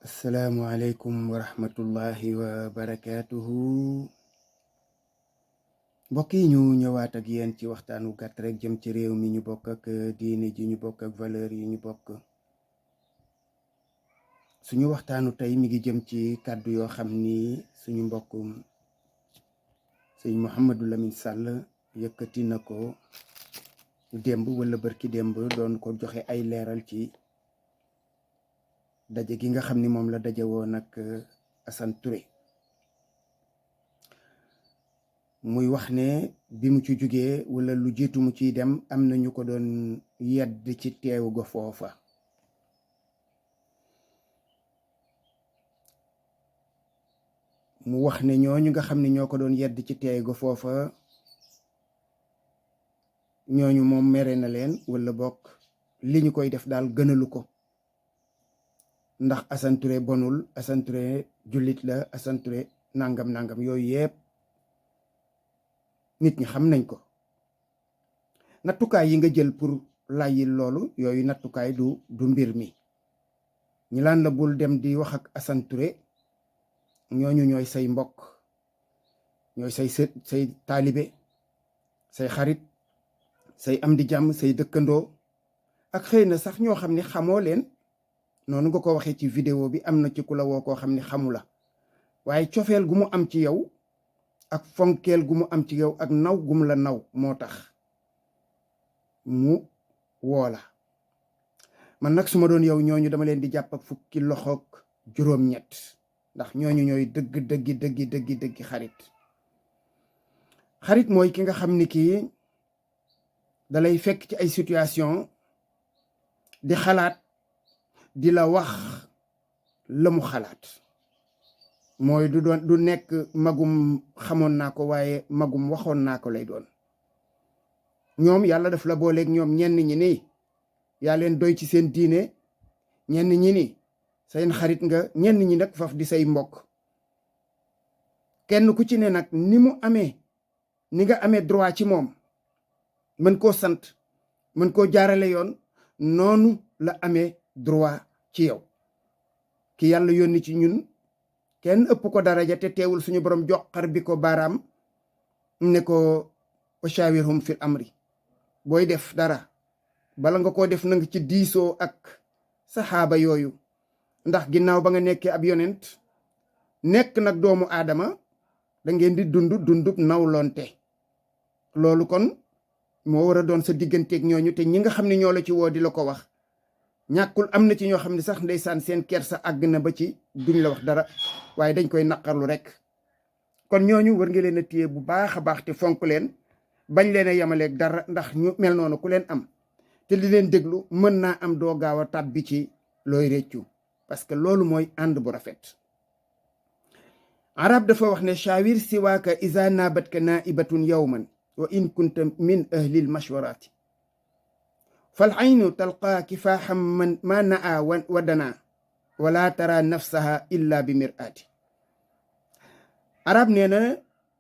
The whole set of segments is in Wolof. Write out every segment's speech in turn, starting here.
asalaamualeykum wa rahmatullahi wa barakaatuhu. Mbokk yi ñu ñëwaat ak yéen ci waxtaanu gàtt rek jëm ci réew mi ñu bokk ak diine ji ñu bokk ak valeur yi ñu bokk. Suñu waxtaanu tey mi ngi jëm ci kàddu yoo xam ni suñu mbokk sëñ Mouhamadou Lamine Sall yëkkati na ko démb wala bërki démb doon ko joxe ay leeral ci daje gi nga xam ni moom la daje woon ak Assane Touré. Muy wax ne bi mu ci jógee wala lu jiitu mu ciy dem am na ñu ko doon yedd ci teew ga foofa. Mu wax ne ñooñu nga xam ne ñoo ko doon yedd ci teew ga foofa ñooñu moom mere na leen wala bokk li ñu koy def daal gënalu ko. Ndax Assane Touré bonul, Assane Touré jullit la, Assane Touré nangam nangam yooyu yëpp nit ñi xam nañ ko. Nattukaay yi nga jël pour layil loolu yooyu nattukaay du mbir mi. ñi laan la bul dem di wax ak Assane Touré ñooñu ñooy say mbokk, ñooy say taalibe, say xarit, say am di jàmm, say dëkkandoo, ak xëy na sax ñoo xam ne xamoo leen. noonu nga ko waxee ci vidéo bi am na ci ku la woo koo xam ne xamu la, waaye cofeel gu mu am ci yow ak fonkeel gu mu am ci yow ak naw gum la naw moo tax mu woo la. Man nag su ma doon yow ñooñu dama leen di jàpp ak fukki loxoog juróom-ñett, ndax ñooñu ñooy dëggi xarit. Xarit mooy ki nga xam ni kii dalay fekk ci ay situation di xalaat di la wax la mu xalaat. mooy du nekk magum xamoon naa ko waaye magum waxoon naa ko lay doon. ñoom yàlla daf la booleeg ñoom ñenn ñi ni yaa leen doy ci seen diine, ñenn ñi ni seen xarit nga, ñenn ñi nag faf di say mbokk. kenn ku ci ne nag ni mu amee ni nga amee droit ci moom mën koo sant, mën koo jaarale yoon, noonu la amee droit ci yow. ki yàlla yónni ci ñun kenn ëpp ko daraja te teewul suñu borom joxar bi ko baaraam ne ko wa shawirhum fil amri. booy def dara bala nga koo def na nga ci diisoo ak saxaaba yooyu, ndax ginnaaw ba nga nekkee ab yonent nekk nag doomu aadama da ngeen di dundub nawlonte. loolu kon moo war a doon sa digganteeg ñooñu. te ñi nga xam ne ñoo la ci woo di la ko wax ñàkkul am na ci ñoo xam ne sax ndeysaan seen kersa àgg na ba ci duñ la wax dara waaye dañ koy naqarlu rek. kon ñooñu war nga leen a téye bu baax a baax te fonk leen, bañ leen a yemaleeg dara, ndax ñu mel noonu ku leen am te li leen déglu mën naa am doo gaaw a tàbbi ci looy réccu, parce que loolu mooy ànd bu rafet. arab dafa wax ne shawir siwaaka iza nabatka naibatun yawman wa in kunta min ahlil mashwarati fal aynu talqaa kifaaxam ma naa wa danaa wala tara nafsaha illa bi miraati. arab nee na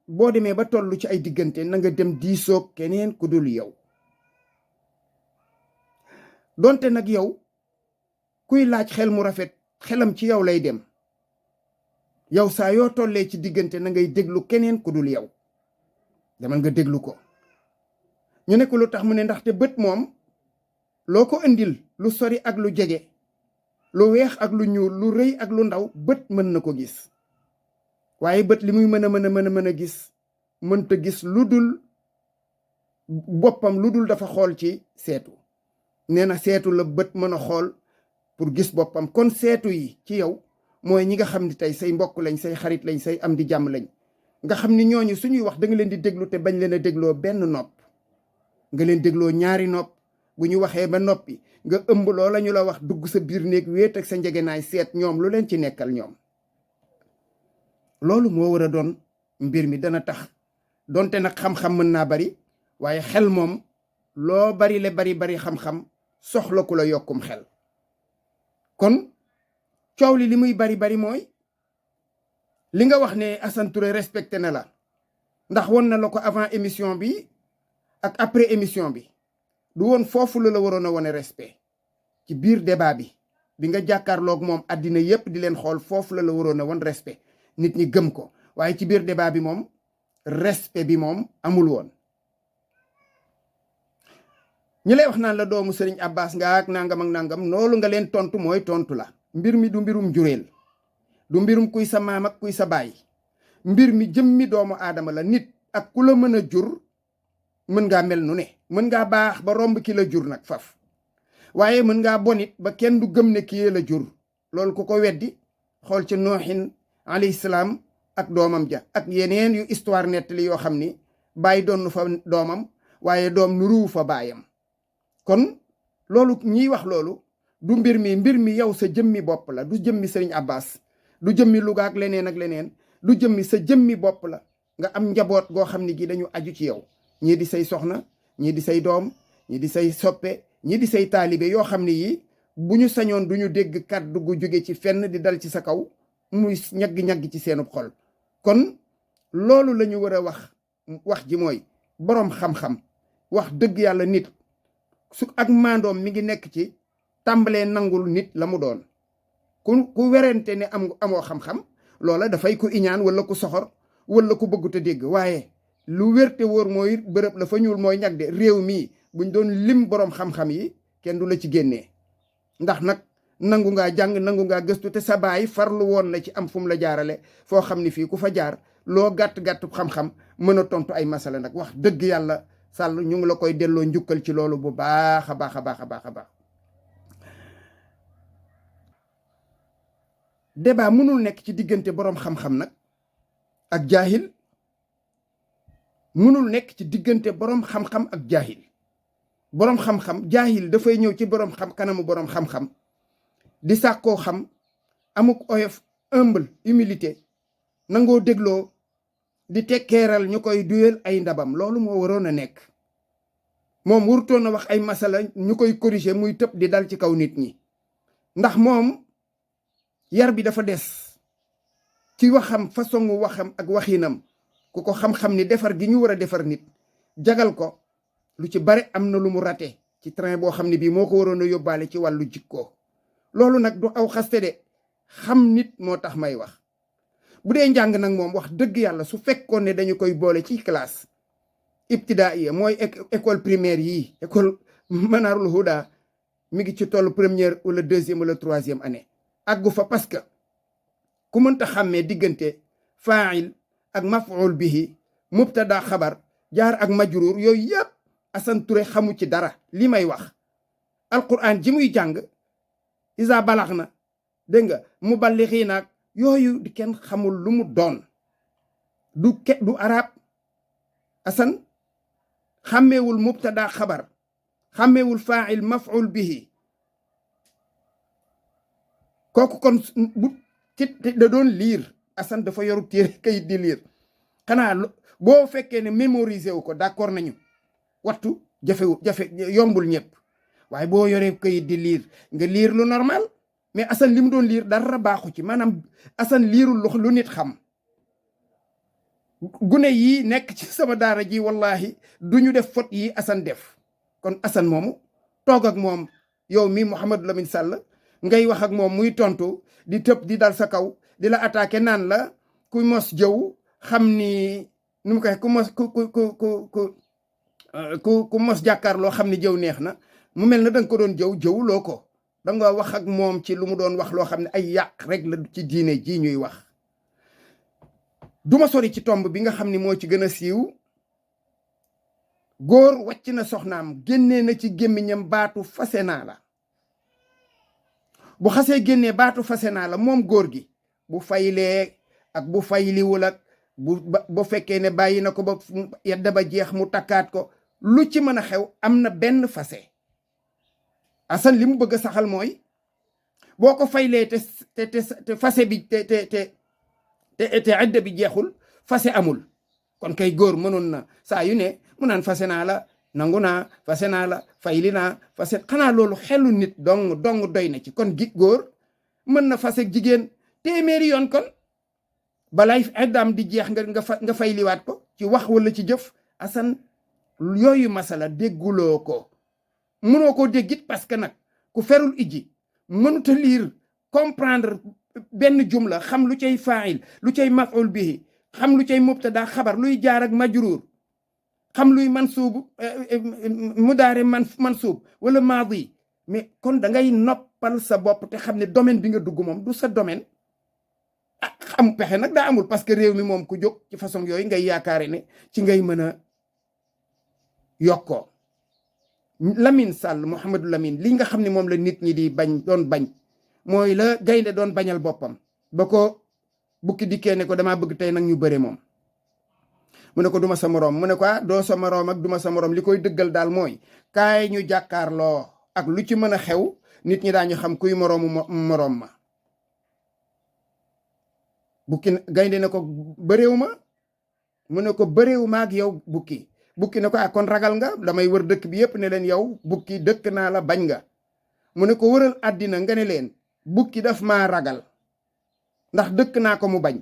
boo demee ba toll ci ay diggante na nga dem diisoog keneen ku dul yow. donte nag yow kuy laaj xel mu rafet xelam ci yow lay dem. yow saa yoo tollee ci diggante na ngay déglu keneen ku dul yow. demal nga déglu ko. ñu ne ko lu tax mu ne ndaxte bët moom loo ko indil lu sori ak lu jege, lu weex ak lu ñuul, lu rëy ak lu ndaw, bët mën na ko gis. waaye bët li muy mën a gis mënta gis lu dul boppam, lu dul dafa xool ci seetu. nee na seetu la bët mën a xool pour gis boppam. kon seetu yi ci yow mooy ñi nga xam ne tey say mbokk lañ, say xarit lañ, say am di jàmm lañ, nga xam ni ñooñu suñuy wax da nga leen di déglu te bañ leen a dégloo benn nopp, nga leen dégloo ñaari nopp. bu ñu waxee ba noppi nga ëmb loola ñu la wax, dugg sa biir néeg wéet ak sa njegenaay seet ñoom lu leen ci nekkal ñoom. loolu moo war a doon mbir mi. dana tax donte nag xam-xam mën naa bari, waaye xel moom loo bari le bari xam-xam soxla ku la yokkum xel. kon coow li muy bari mooy li nga wax ne Assane Touré respecté na la, ndax won na la ko avant émission bi ak après émission bi. du woon foofu la waroon a wone respect ci biir débat bi, bi nga jàkkaarloog moom àddina yépp di leen xool foofu la waroon a wan respect nit ñi gëm ko waaye ci biir débat bi moom respect bi moom amul woon. ñi lay wax naan la doomu Sëriñ Abbas nga ak nangam ak nangam loolu nga leen tontu mooy tontu la. mbir mi du mbirum jureel du mbirum kuy sa maam ak kuy sa baay mbir mi jëmmi doomu aadama la. nit ak ku la mën a jur mën ngaa mel nu ne mën ngaa baax ba romb ki la jur nag faf waaye mën ngaa bonit ba kenn du gëm ne kii la jur. loolu ku ko weddi xool ci nooxin alayhi salaam ak doomam ja ak yeneen yu histoire nettali yoo xam ni bàyyi doon fa doomam waaye doom nuruwu fa baayam. kon loolu ñiy wax loolu du mbir mi yow sa jëmmi bopp la du jëmmi Sëriñ Abbas du jëmmi Louga ak leneen ak leneen du jëmmi sa jëmmi bopp la. nga am njaboot goo xam ne gi dañu aju ci yow ñii di say soxna ñii di say doom ñii di say soppe ñii di say taalibe yoo xam ne yi bu ñu sañoon du ñu dégg kàddu gu jóge ci fenn di dal ci sa kaw muy ñagg-ñagg ci seenub xol. kon loolu la ñu war a wax ji mooy boroom xam-xam wax dëgg yàlla nit su ak maandoom mi ngi nekk ci tàmbalee nangul nit la mu doon. ku werante ne amoo xam-xam loola dafay ku iñaan wala ku soxor wala ku bëggut a dégg. waaye lu wérte wóor mooy bërëb la fa ñuul mooy ñag de réew mii buñ doon lim boroom xam-xam yi kenn du la ci génnee. ndax nag nangu ngaa jàng nangu ngaa gëstu te sa baay farlu woon la ci am fu mu la jaarale foo xam ni fii ku fa jaar loo gàtt-gàtt xam-xam mën a tontu ay masala nag wax dëgg yàlla Sall ñu ngi la koy delloo njukkal ci loolu bu baax a baax a baax a baax a baax. débat mënul nekk ci diggante boroom xam-xam nag ak jaahil mënul nekk ci diggante boroom xam-xam ak jaahil. boroom xam-xam jaahil dafay ñëw ci boroom kanamu boroom xam-xam di sàkkoo xam amuk oyof humble humilité nangoo dégloo di tekkeeral ñu koy duyal ay ndabam. loolu moo waroon a nekk. moom warutoon a wax ay masala ñu koy corriger muy tëb di dal ci kaw nit ñi ndax moom yar bi dafa des ci waxam façon waxam ak waxinam. ku ko xam-xam ni defar gi ñu war a defar nit jagal ko lu ci bare am na lu mu rate ci train boo xam ne bii moo ko waroon a yóbbaale ci wàllu jikkoo. loolu nag du aw xaste de xam nit moo tax may wax. bu dee njàng nag moom wax dëgg yàlla su fekkoon ne dañu koy boole ci classe ibtidaaiya mooy école primaire yii école Manarul Huda mi ngi ci tollu première wala deuxième wala troisième année àggu fa parce que ku mënta xàmmee diggante faa'il ak maf'ul bihi mubtada xabar jaar ak majruur yooyu yëpp Assane Touré xamu ci dara. li may wax alquran ji muy jàng isa balax na dégg nga muballixiina ak yooyu di kenn xamul lu mu doon du arab. Assane xàmmeewul mubtada xabar xàmmeewul faa'il maf'ul bihi kooku kon bu ci da doon liir. Assane dafa yoru téere kayit di liir xanaa boo fekkee ne mémoriser wu ko d'accord nañu wattu jafe yombul ñëpp waaye boo yoree kayit di liir nga liir lu normal. mais Assane li mu doon liir dara baaxu ci maanaam Assane liirul lu nit xam. gune yi nekk ci sama daara ji wallahi duñu def faute yi Assane def. kon Assane moomu toog ak moom yow mi Mouhamadou Lamine Sall ngay wax ak moom muy tontu di tëb di dal sa kaw di la attaqué naan la ku mos jëw xam ni nu mu koy ku mos jàkkaarloo xam ni jëw neex na mu mel na danga ko doon jëwuloo ko danga wax ak moom ci lu mu doon wax loo xam ne ay yàq rek la ci diine ji ñuy wax. duma sori ci tomb bi nga xam ni moo ci gën a siiw. góor wàcc na soxnaam génnee na ci gémmiñam baatu fase naa la. bu xasee génnee baatu fase naa la moom góor gi bu faylee ak bu fayliwul ak bu fekkee ne bàyyi na ko ba yedda ba jeex mu takkaat ko lu ci mën a xew am na benn fase. Assane li mu bëgg a saxal mooy boo ko faylee te fase bi te idda bi jeexul fase amul. kon kay góor mënoon na saa yu ne mu naan fase naa la nangu naa fase naa la fayli naa fase. xanaa loolu xelu nit dong doy na ci. kon góor mën na fase jigéen téeméeri yoon kon balay iddaam di jeex nga fayliwaat ko ci wax wala ci jëf. Assane yooyu masala dégguloo ko mënoo koo déggit parce que nag ku ferul ijji mënuta lire comprendre benn jumla xam lu cay faa'il lu cay maf'ul bihi xam lu cay mubtada xabar luy jaar ak majruur xam luy mansuub mudaare mansuub wala maadi mais kon da ngay noppal sa bopp te xam ne domaine bi nga dugg moom du sa domaine. am pexe nag daa amul parce que réew mi moom ku jóg ci façon yooyu ngay yaakaare ne ci ngay mën a yokkoo. Lamine Sall Mouhamadou Lamine li nga xam ne moom la nit ñi di bañ doon bañ mooy la gaynde doon bañal boppam ba ko bukki dikkee ne ko damaa bëgg tey nag ñu bëre moom mu ne ko duma sa moroom mu ne ko doo sa moroom ak duma sa moroom li koy dëggal daal mooy kaay ñu jàkkaarloo ak lu ci mën a xew nit ñi daañu xam kuy moroomu moroom ma. bukki gaynde ne ko bëréew ma mu ne ko bëréew ma ak yow bukki ne ko kon ragal nga damay wër dëkk bi yépp ne leen yow bukki dëkk naa la bañ nga mu ne ko wëral àddina nga ne leen bukki daf maa ragal ndax dëkk naa ko mu bañ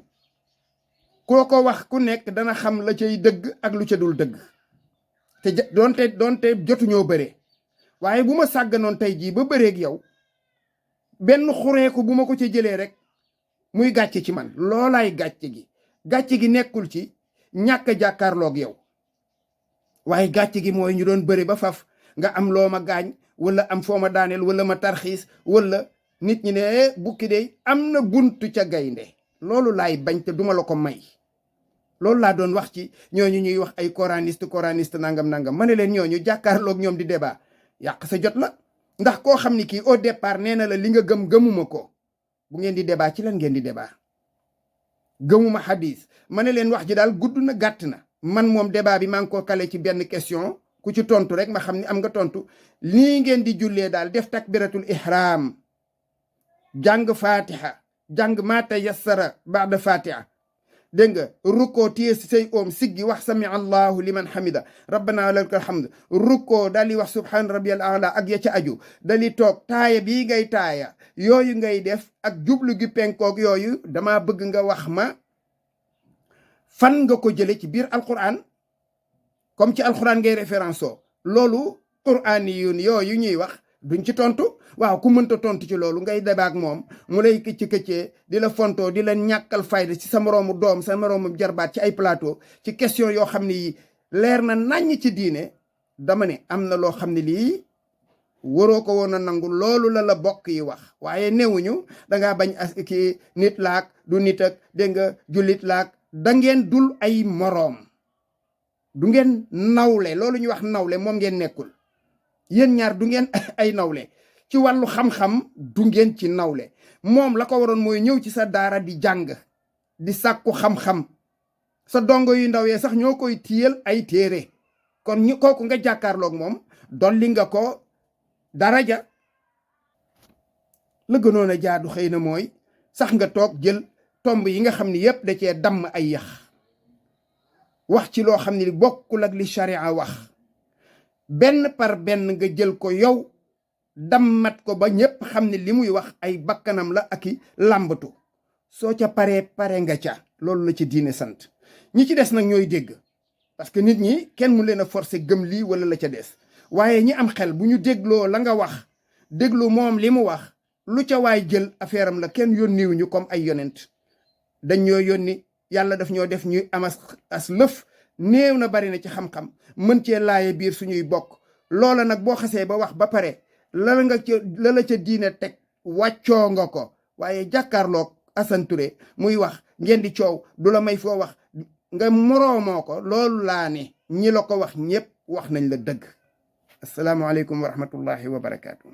koo ko wax ku nekk dana xam la cay dëgg ak lu ca dul dëgg te doonte jotuñoo bëre waaye bu ma sàgganoon tey jii ba bëreeg yow benn xureeku bu ma ko ca jëlee rek muy gàcce ci man loolaay gàcce gi nekkul ci ñàkk a jàkkaarloog yow waaye gàcce gi mooy ñu doon bëre ba faf nga am loo ma gaañ wala am foo ma daaneel wala ma tarxiis wala nit ñi ne bukki de am na buntu ca gaynde loolu laay bañ te duma la ko may. loolu laa doon wax ci ñooñu ñuy wax ay coraniste nangam ma ne leen ñooñu jàkkaarloog ñoom di débat yàq sa jot la ndax koo xam ni kii au départ nee na la li nga gëmuma ko bu ngeen di débat ci lan ngeen di débat gëmuma hadis ma ne leen wax ji daal gudd na gàtt na man moom débat bi maa ngi ko kale ci benn question ku ci tontu rek ma xam ni am nga tontu lii ngeen di jullee daal def takbiratul ihram jàng fatiha jàng ma tayassara ba'da fatiha dégg nga rukkoo téye si say oom siggi wax sami allahu liman hamida rabbana lakal hamd rukkoo daal di wax subhaan rabbiyal a'la ak ya ca aju dali toog taaya bii ngay taaya yooyu ngay def ak jublu gi penkoog yooyu dama bëgg nga wax ma fan nga ko jële ci biir alquran comme ci alquran ngay référence oo loolu qur'ani yooyu ñuy wax duñ ci tontu waaw ku mënta tontu ci loolu ngay débat ak moom mu lay këccee di la fontoo di la ñàkkal fayda ci sa moroomu doom sa moroomu jarbaat ci ay plateau ci question yoo xam ne yi leer na naññ ci diine dama ne am na loo xam ne lii waroo ko woon a nangu loolu la bokk yi wax waaye newuñu dangaa bañ ki nit laak du nit ak dégg nga jullit laak da ngeen dul ay moroom du ngeen nawle loolu ñu wax nawle moom ngeen nekkul yéen ñaar du ngeen ay nawle ci wàllu xam-xam du ngeen ci nawle moom la ko waroon mooy ñëw ci sa daara di jàng di sàkku xam-xam sa dongo yu ndaw yee sax ñoo koy tiyel ay téere kon ñu kooku nga jàkkaarloog moom dolli nga ko daraja la gënoon a jaadu xëy na mooy sax nga toog jël tomb yi nga xam ne yépp da cee damm ay yax wax ci loo xam ne li bokkul ak li sharia wax benn par benn nga jël ko yow dammat ko ba ñépp xam ne li muy wax ay bakkanam la ak i làmbatu soo ca pare nga ca loolu la ci diine sant ñi ci des nag ñooy dégg parce que nit ñi kenn mu leen a forcer gëm lii wala la ca des waaye ñi am xel bu ñu dégloo la nga wax déglu moom li mu wax lu ca waay jël affaire am la kenn yónniwuñu comme ay yonent dañ ñoo yónni yàlla daf ñoo def ñuy am as lëf néew na bari na ci xam-xam mën cee laaye biir suñuy bokk loola nag boo xasee ba wax ba pare la la ca diine teg wàccoo nga ko waaye jàkkaarloog Assane Touré muy wax ngeen di coow du la may foo wax nga moroomoo ko loolu laa ne ñi la ko wax ñépp wax nañ la dëgg asalaamaaleykum wa rahmatullahi wa barakaatu.